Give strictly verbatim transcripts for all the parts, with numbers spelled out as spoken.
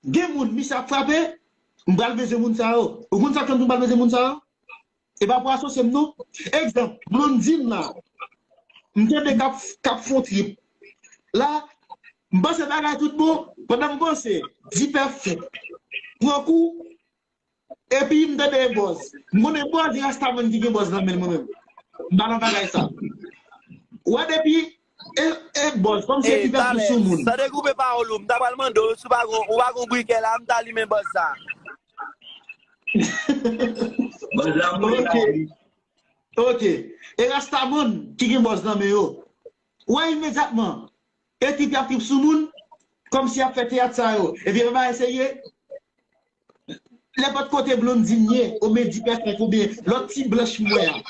Gen moun, misye ap frape, m pral bezwen moun sa yo. Ou konn sa k fè m di m pral bezwen moun sa yo? E pa pou asosye m non. Egzanp, Blondine la, m tande k ap, k ap fè yon trip. La, m panse bagay tout bon, pandan m panse, Dipèfèt pran kou, epi m tande e bòz. M konnen bòz, e Rastaman ki gen bòz nan men l mwen menm. M pa nan bagay sa. Ou wè depi, e, e bòz, kòmsi e Dipèfèt ki sou moun. San dekoupe pawòl ou, m ta pral mande w si w pa gon, ou pa gon brikè la, m ta limen bòz sa. Bòz la mouri la, wi. Ok. E Rastaman ki gen bòz nan men yo. Ou wè imedyatman, e trip y ap trip sou moun, kòmsi y ap fè teyat sa yo. Epi e pa bagay serye. Nenpòt kote Blondine ye, oubyen Dipèfèt, oubyen lòt ti blanch mwen an.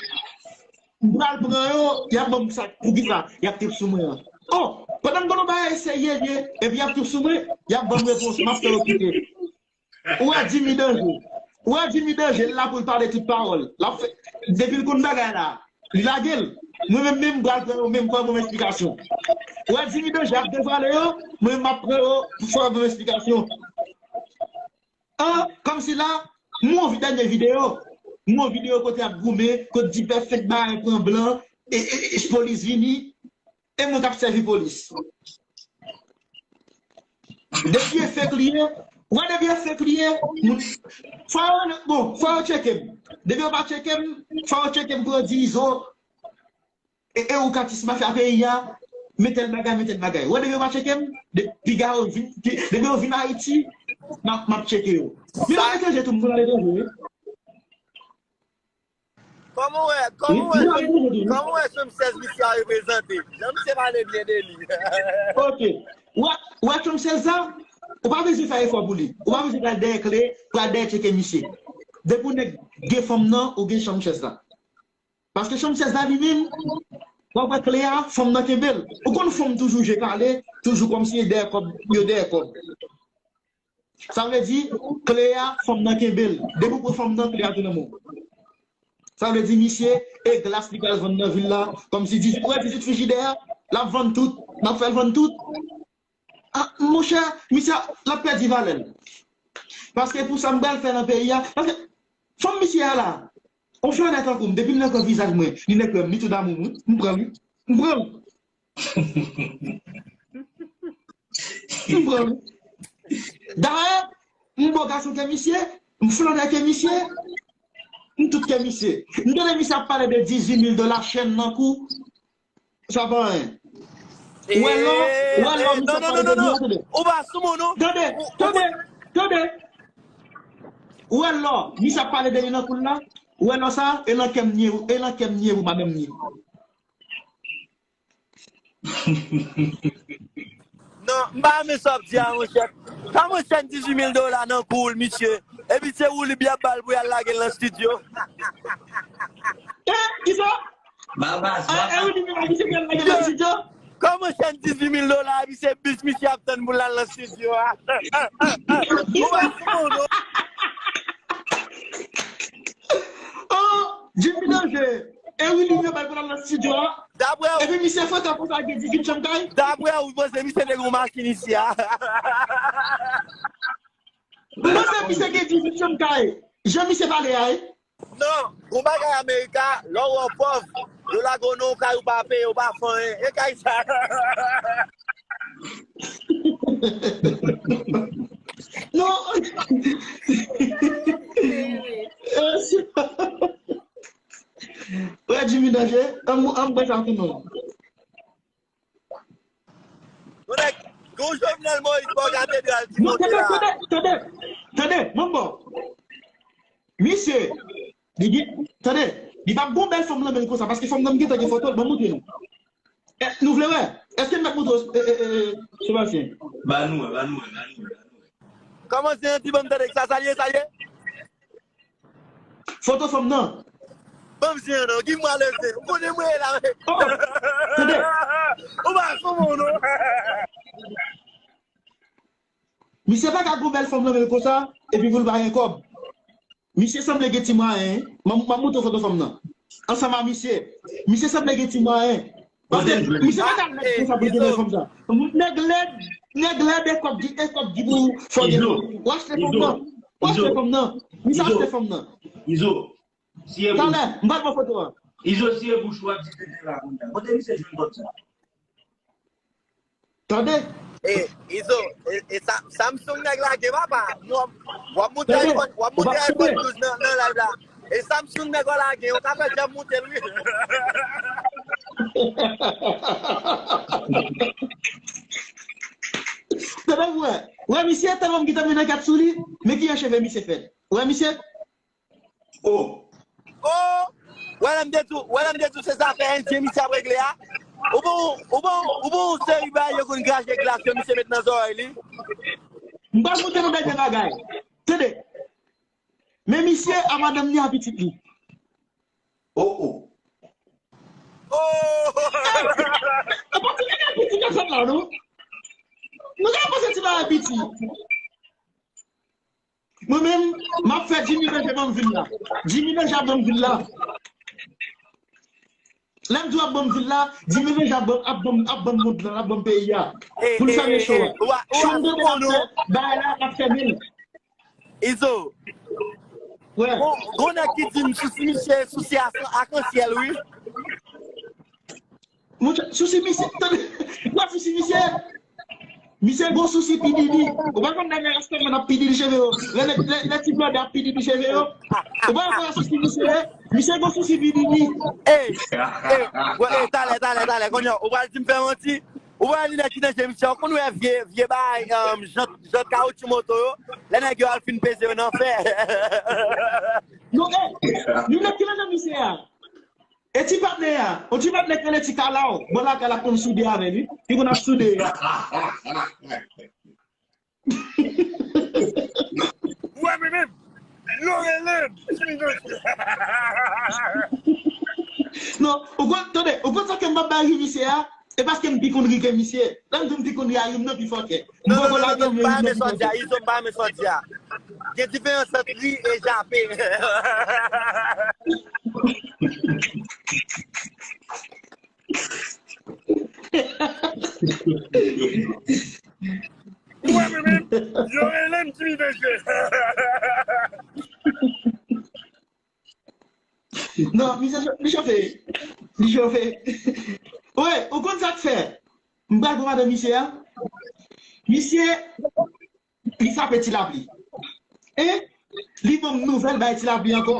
M pral pran yo, y ap ban m sa, poukisa y ap trip sou mwen an. Oh, pandan m konn yon bagay serye, ye, epi y ap trip sou mwen, y ap ban m repons, m ap fè yo kite. Ou wè Jimmy Danje. Ou wè Jimmy Danje, l la pou l pale tout pawòl. L ap fè, depi l konn bagay la, li lage l. Mwen menm, menm m pral pran yo, menm fò yo ban m esplikasyon. Ou wè Jimmy Danje ap devwale yo, mwen menm m ap pran yo, fò yo ban m esplikasyon. An, kòmsi la, m wè yon dènye videyo. M wè yon videyo kote y ap goumen, kote Dipèfèt bay pran blan, e, e, e polis vini, e moun k ap sèvi polis. Depi e fake li ye, wè depi e fake li ye, moun, fò yo, bon, fò yo tcheke m. Depi yo pa tcheke m, fò yo tcheke m pou yo di Izo, e, e ou k ap fè mafya peyi a, men tèl bagay, men tèl bagay. Wè depi yo pa tcheke m, de, piga yo vin, pi, depi yo vin Ayiti, m ap, m ap tcheke yo. Men yo aletranje tou, m konn aletranje, wi. Kòman w wè, kòman w wè, kòman w wè Chonm sèz misye a reprezante? Jan misye pale byen de li. Ok. Ou wè, ou wè Chonm sèz la, ou pa bezwen fè efò pou li. Ou pa bezwen pral dèyè Kle, pral dèyè tcheke misye. Depi w nèk gen fanm nan, ou gen Chonm sèz la. Paske Chonm sèz la li menm, w ap wè Kle a, fanm nan kenbe l. Ou konn fanm toujou je kale, toujou kòmsi yo dèyè kòb, yo dèyè kòb. Sa vle di, Kle a, fanm nan kenbe l. Depi w pran fanm nan, Kle a tounen men w. Sa vle di, misye, e glas li pral vann nan vil la. Kòmsi dizuit, ou wè dizuit frijidè a, l ap vann tout, l ap fè l vann tout. Ah, monchè, misye, l ap pèdi valè l. Paske pou sa m pral fè nan peyi a, paske fanm misye a la, yon flannè tankou m, depi m nan kwen vizaj mwen, li nèk wè m, li tou damou m, wi. M pran l, wi. M pran l. M pran l. Dayè, m bo gason ke misye, m flannè ke misye, m tout ke misye. M tande misye ap pale de dizuit mil dola chèn nan kou. Sa pa anyen. Ou wè lò, ou wè lò misye ap pale de li a, tande. Ou pa sou moun, non. Tande, tande, tande. Ou wè lò misye ap pale de li nan kou l la. Ou wè lò sa, e nan kè m nye, e nan kè m nye pou madanm li. Non, m pa renmen sa w ap di a, monchè. Kòman chèn dizuit mil dola nan kou l, misye? Epi se ou li byen bal pou y al lage l nan estidyo. Eh, kisa? Babas, eh, eh, babas. Wi, li menm misye byen lage l nan estidyo. Kòman chèn dizuit mil dola, epi se bis misye ap tann pou l al nan estidyo a? Ou pa sou moun, non. Oh, Jimmy Danje. E wi, li menm bal pou l al nan estidyo a. Daprè w. Epi misye foto konsa gen dizuit chanm kay. Daprè w, ou panse misye te gen yon machin isi a? Ou panse misye gen dizuit chanm kay? Jan misye pale a, wi. Non, gon bagay Amerika, lè w wè w pòv, yo lage w nan yon kay ou pa peye, ou pa fè anyen. E kay sa. Non. Wè Jimmy Danje, an m, an m pran sa pou nou. Yon nèg, gon Jovenel Moïse bò katedral ki monte la. Tande, tande, tande, tande, manbo. Misye, li gen, tande, li p ap gon bèl fanm nan men l konsa, paske fanm nan m gentan gen foto l, ban m montre nou. Eh, nou vle wè? Èske m mèt montre w, eh, eh, eh, Sebastien? Ba nou wè, ba nou wè, ba nou wè, ba nou wè. Kòman se yon ti banm tande sa, sa l ye, sa l ye? Foto fanm nan. Banm zen an non, ki mwa le zen. Ou konnen mwen ye la. Oh, tande. Ou pa sou moun non. Misye pa ka gon bèl fanm nan men l konsa, epi pou l pa gen kòb. Misye sanble gen ti mwayen, wi. M ap, m ap montre w foto fanm nan. Ansanm a misye. Misye sanble gen ti mwayen. Paske misye pa ka lèd konsa pou l gen bèl fanm sa. Nèg lèd, Nèg la de kòb ki, e kòb ki pou fò gen. Izo, ou achte fanm nan. Ou achte fanm nan. Misye achte fanm nan. Izo, si e bouch. Talè, m pral pran foto a. Izo, si e bouch ou ap di tete la konnya. Kote misye jwenn kòb sa? Tande? E, Izo, e, e sa, Samsung nèg la gen papa. W ap, w ap monte iPhone, w ap monte iPhone douz nan, nan live la. E Samsung nèg la gen, ou ka fè djab monte l wi. Tande, ou wè. Ou wè misye, tande m ki te mennen kat sou li. Men kijan cheve misye fèt. Ou wè misye? Oh. Oh! Wè lè m te di w, wè lè m te di w se zafè endyen misye ap regle a. Ou bon, ou bon, ou bon yon seri bagay yo konn krache glas yo misye met nan zòrèy li. M pral montre nou dènye bagay. Tande. Men misye a madanm ni a pitit li. Oh, oh. Oh! E pa ti bagay piti nan zòn la, non? Nou ka panse ti bagay piti. Mwen menm, m ap fè Jimmy Danje ban m vil la. Jimmy Danje ap ban m vil la. Lè m di w ap ban m vil la, Jimmy Danje ap ban, ap ban, ap ban m mond lan, ap ban m peyi a. Pou l fèmen cho a. Cho m tande l ap fè, bagay la, l ap fèmen l. Izo. Gon, gon nèg ki di m sousi misye, sousi akansyèl, wi. Monchè, sousi misye, tande, w ap sousi misye. Misye gon sousi P Diddy. Ou pa konn lè nèg rastaman ap P Diddy cheve yo. Lè, lè, lè, lè ti blòdè ap P Diddy cheve yo. Ou pa konn sousi misye ye. Misye gon sousi P Diddy. Ey, ey, wè, ey, talè, talè, talè, kounye a, ou pral di m fè manti. Ou pral di nèg ki danje misye, ou konn wè vye, vye bagay, um, jant, jant kawotchou moto yo. Lè nèg yo al fin peze yo nan fè. Non, ey, nou nèg ki danje misye a. E ti patnè a, yon ti patnè k rele Ti Kalaw, bò lakay la konn soude avè li, li konn ap soude. Ou wè mwen menm, yo rele m Jimmy Danje. Non, ou konn, tande, ou konn sa ke m p ap bay ri misye a? E paske m pi konn ri ke misye. Lè m di m pi konn ri a, ri m nan pi fò ke. M poko lage m, yo ri m nan pi fò ke. Izo, m pa renmen sa w di a. Gen diferans ant ri e jape. Ou wè mwen menm, yo rele m Jimmy Danje. Non, misye cho-, li chofe. Li chofe. Wi, ou konn sa k fè? M pral pran madanm misye a. Misye, li frape Ti Lapli. E li ban m nouvèl bay Ti Lapli ankò.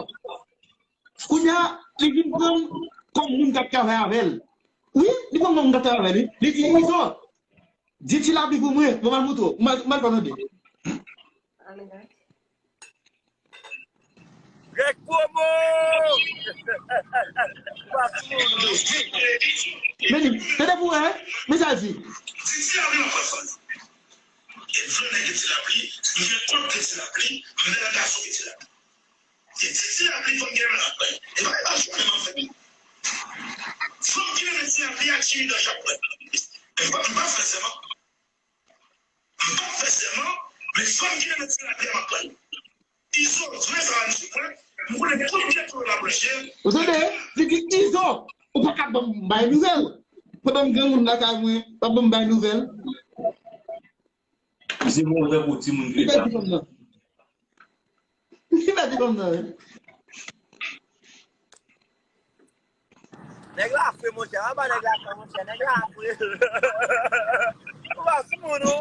Kounye a, li vin pran m kòm moun k ap travay avè l. Wi, li pran m kòm moun k ap travay avè l, wi. Li di, Izo, di Ti Lapli pou mwen, mwen m al montre w. M al, m al fè w tande. Greg Promo! Men li, tande pou wè, men sa l di. Di Ti Lapli m ap pran fanm. E vre nèg Ti Lapli, m gen kont de Ti Lapli, m vle nan gason ki Ti Lapli. E di Ti Lapli fò m gen menm la pwen. E pa, e pa jwè menm ap fè m. Fanm ki renmen Ti Lapli a Jimmy Danje ap pran. E m pa, m pa fè sèman. M pa fè sèman, men fanm ki renmen Ti Lapli a m ap pran. Izo, vre sa a m sou mwen. M konnen tout ghetto yo m ap rache. Ou tande? Li di Izo, ou pa ka ban m bay nouvèl. Pandan m granmoun lakay mwen, pa ban m bay nouvèl. Misye bon tankou timoun ki pèdi fanm nan. Li pèdi fanm nan, wi. Nèg la fre, monchè. Anba nèg la fre, monchè. Nèg la fre. Ou pa sou moun, non.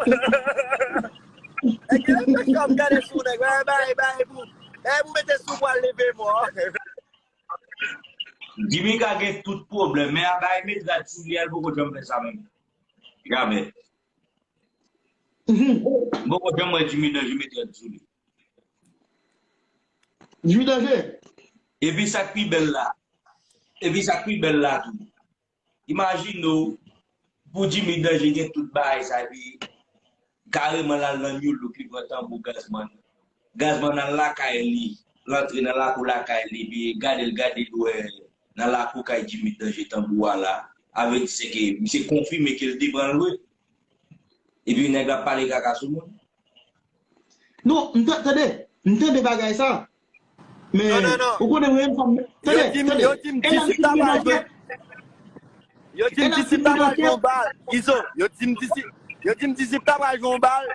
Nèg la fre, kòm gade sou nèg. Bay, bay, bay, pou, bay, pou mete sou pwal leve mò. Jimmy ka gen tout pwoblèm, men a bay met rad sou li a, l poko janm fè sa menm. Jamè. M poko janm wè Jimmy Danje met rad sou li. Jimmy Danje. Epi sa k pi bèl la. Epi sa k pi bèl la tou. Imajine w, pou Jimmy Danje gen tout bagay sa, epi kareman l al nan New Look, li pran tanbou Gazman. Gazman al lakay li, l antre nan lakou lakay li, epi gade l, gade l wè nan lakou kay Jimmy Danje tanbou a la. A vle di se ke misye konfime ke l te pran l vre. Epi nèg la ap pale kaka sou moun. Non, m ta-, tande, m tande bagay sa. Men, ou konnen mwen menm fanm, tande, tande. Yo di m disip ta pral jwe. Yo di m disip ta pral jwe yon bal. Izo, yo di m disip. Yo di m Dizip ta pral jwe yon bal.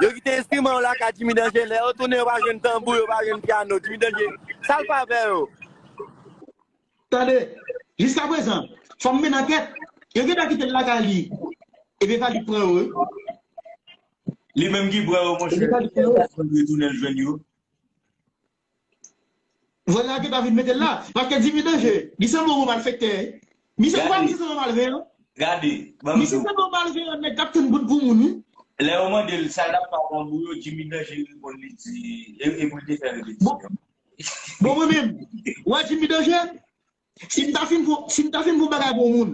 Yo kite enstriman yo lakay Jimmy Danje. Lè yo tounen, yo pa jwenn tanbou, yo pa jwenn pyano. Jimmy Danje, sa l fè avè yo? Tande, jiskaprezan, fò m mennen ankèt. Yo gentan kite l lakay li. Epi e pa li k pran yo, wi. Li menm ki pran yo, monchè. Epi e pa li k pran yo. Retounen l jwenn yo. Vòlè a gentan vin mete l la. Paske Jimmy Danje, li sanble yon malfektè. Misye, ou pa misye sanble yon malveyan? Gade, ban m di w. Misye sanble yon malveyan, nèg k ap tann bout pou moun, wi. Lè yo mande l sa l t ap fè ak tanbou yo, Jimmy Danje reponn li di, e, e pou l te fè repetisyon. Bon, mwen menm, ou wè Jimmy Danje, si m ta fin pou, si m ta fin pou bagay pou moun,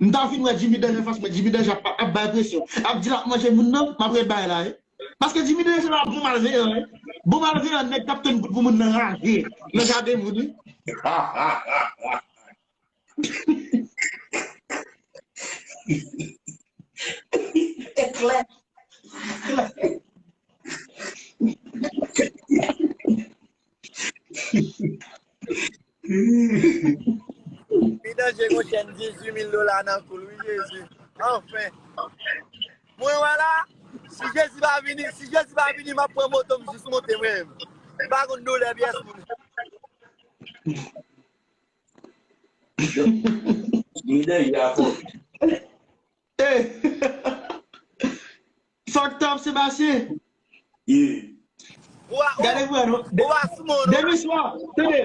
m ta fin wè Jimmy Danje anfas mwen, Jimmy Danje ap, ap bay presyon. Ap di l ap manje moun nan, m ap ret bay la, wi. Paske Jimmy Danje se pa bon malveyan, wi. Bon malveyan, nèg k ap tann bout pou moun nan raje, nan jaden moun, wi. E klè. Jimmy Danje gon chèn dizuit mil dola nan kou l, wi, Jezi. Anfen. Mwen wè la, si Jezi pa vini, si Jezi pa vini, m ap pran moto m jis monte mwen menm. M pa konn doulè pyès moun. Jimmy Danje a fò. Ey! Fucked up, Sebastien. Yeah. Gade pou wè non. De-, demen swa, tande,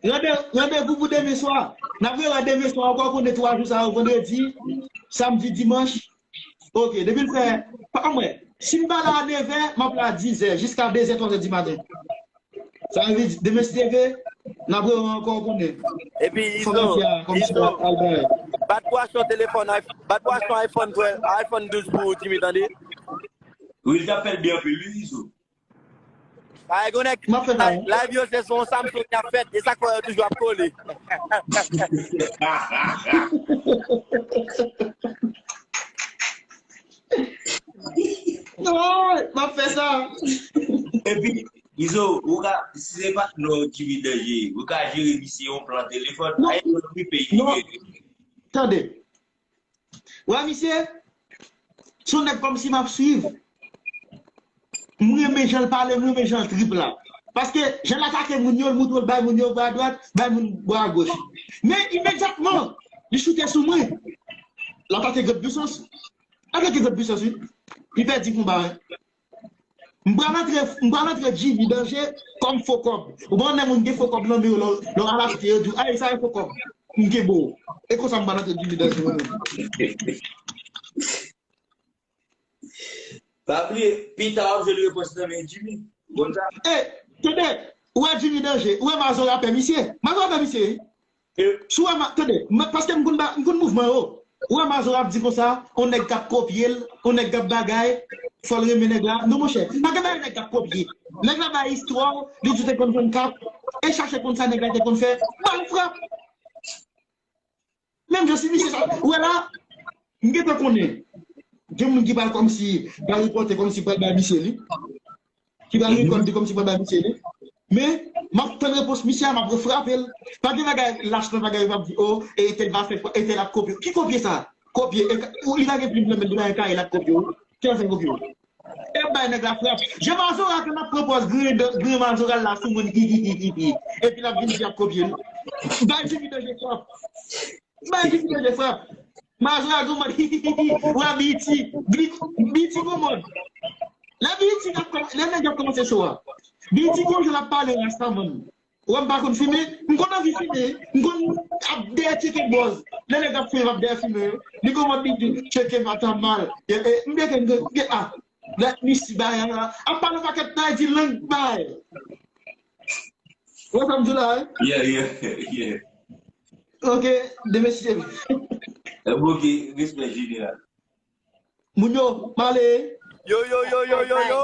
rande-, randevou pou demen swa. N ap rewè demen swa ankò, konnen twa jou sa yo, vandredi, samdi, dimanch. Ok, depi l fè, pa mwen, si m pa la a nevè, m ap la a dizè, jiska dezè, twazè di maten. Sa vle di, demen si Dye vle, n ap rewè ankò, ou konnen. Epi, Izo, Izo, bat pou achte yon telefòn, iPh-, bat pou achte yon iPhone twelve, iPhone douz pou Jimmy, tande? Wi, l t ap fè l byen anpil, wi, Izo. Ay, gon nèg, m ap fè sa, wi. Live yo, se sou yon Samsung y ap fèt, e sa k fè yo toujou ap kole. Non, m ap fè sa. Epi, Izo, ou ka, si se patnè w Jimmy Danje, ou ka jere misye yon plan telefòn, non, ay, yon prepaid. Non. Tande. Wè, misye, se yon nèg kòmsi m ap swiv. M renmen jan l pale, m renmen jan l trip la. Paske, jan l atake moun yo, l moutre l bay moun yo bra dwat, bay moun bra goch. Men, imedyatman, li choute sou mwen. L atake Grande Puissance. Atake Grande Puissance, wi. Li pèdi konba, wi. M pral antre, m pral antre Jimmy Danje kòm fo kòb. Ou konn lè moun gen fo kòb nan men yo, lè, lè w al achte, yo di w, "Ay, sa e fo kòb." M gen bo. E konsa m pral antre Jimmy Danje, mwen menm. Pa bliye, pita w ap jwenn repons nan men Jimmy. Konn sa? E, tande, ou wè Jimmy Danje, ou wè Mazora pè misye. Mazora pè misye, wi. Si w wè ma-, tande, m-, paske m konn ba-, m konn mouvman yo. Ou wè Mazora ap di konsa, on nèg k ap kopye l, on nèg k ap bagay, fò l renmen nèg la. Non, monchè, pa gen bagay nèg k ap kopye. Nèg la bay istwa w, li di w te konn jwenn kat, e chache konn sa nèg la te konn fè, ba l frap. Menm jan si misye sa, ou wè la, m gentan konnen. Gen moun ki pral kòmsi, pral repòte kòmsi pral bay misye li. Ki pral repòte kòmsi pral bay misye li. Men, m ap tann repons misye a, m ap refrape l. Pa gen bagay lach nan bagay yo p ap di, o, e tèl pa fè, e tèl ap kopye. Ki kopye sa? Kopye, e ka-, ou, li pa gen plim nan men l, li pa gen kaye l ap kopye w. Ki sa l fè kopye w? E bay nèg la frap. Jan Mazora ke n ap pran pòz griyen dan, griyen Mazora la sou moun, hi, hi, hi, hi, hi. Epi l ap vin di ap kopye l. Bay Jimmy Danje frap. Bay Jimmy Danje frap. Mazora gou mòd, hi, hi, hi, hi. Wè B E T. B E T gou mòd. Lè B E T ap kòm-, lè nèg ap kòmanse show a. B E T gon jan l ap pale rasta, man. Ou wè m pa konn fimen, m konn anvi fimen, m konn ap dèyè tcheke bòz. Lè nèg ap fimen, m ap dèyè fimen, wi. Li gon mòd li di, "Tcheke m ata mal." E, e, m dèyè m gen, gen, a, lè misye bay, a, ap pale yon pakèt bagay, di lang bay. Ou wè sa m di w la, wi? Yeah, yeah, yeah. Ok, demen si Dye vle. E, bon, ok, respè jeneral. Moun yo, m ale. Yo, yo, yo, yo, yo, yo.